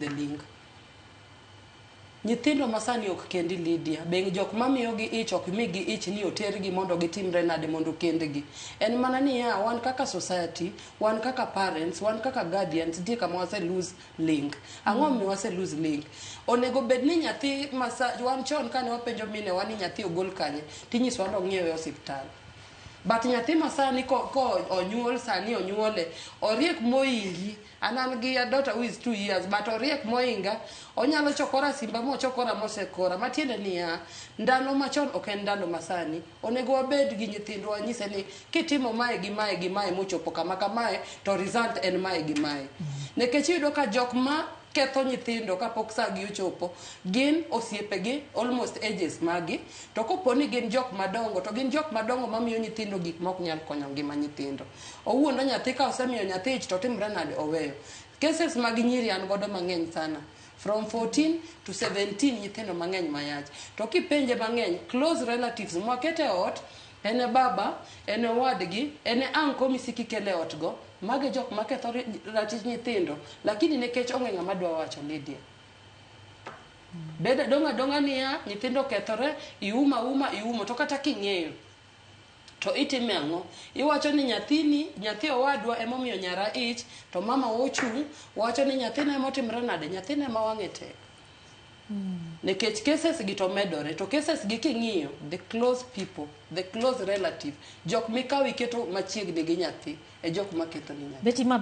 The link. Nyithindo masani ok kendi, Lydia. Be jok mamiyogi ich ok migi ich ni otergi mondo gitimre nade mondo kendgi. En mana niya, wan kaka society, wan kaka parents, wan kaka guardians, nitie kama wase lose link. Ang'o momiyo wase lose link? Onego bed ni nyathi masa, wan chon kane wapenjo minewa ni nyathi ogol kanye, tinyisowa ni ong'iewe e osiptal. But nyathi masani ko onyuol sani onyuole, oriek moingi. An gi a daughter who is 2 years, but oriek moinga. Onyalo chokora simba mochokora mosekora. Matiende niya, ndalo machon ok en ndalo masani. Onego wabed gi nyithindwa, wanyise ni kitimo mae gi mae gi mae mochopo kama kamae, to result en mae gi mae. Nikech iyudo ka jok ma ketho nyithindo kapok saa gi ochopo gin osiepegi, almost ages magi. To kopo ni gin jok madongo, to gin jok madongo mamiyo nyithindo gik mok nyal konyo ngima nyithindo. Owuondo nyathi, ka osemiyo nyathi ich to timre nade? Oweyo. Cases mag nyiri an godo mang'eny sana, from 14 to 17, nyithindo mang'eny mayach. To kipenje mang'eny, close relatives mwakete e ot, en e baba, en e owadgi, en e uncle misiki kele ot go, mage jok maketho ratich nyithindo. Lakini nikech onge ng'ama dwa wacho, Lydia, beda dong' adong'a niya nyithindo okethore, iuma uma iumo. To kata king'eyo to itime ang'o? Iwacho ni nyathini, nyathi owadwa emomiyo nyara ich, to mama ochung' wacho ni nyathina emotimre nade, nyathina ema wang'e tek. Nikech cases gi to medore, to cases gi king'iyo, the close people, the close relative, jok mikawo iketo machiegni gi nyathi e jok maketho ni nyathi. Betty, ma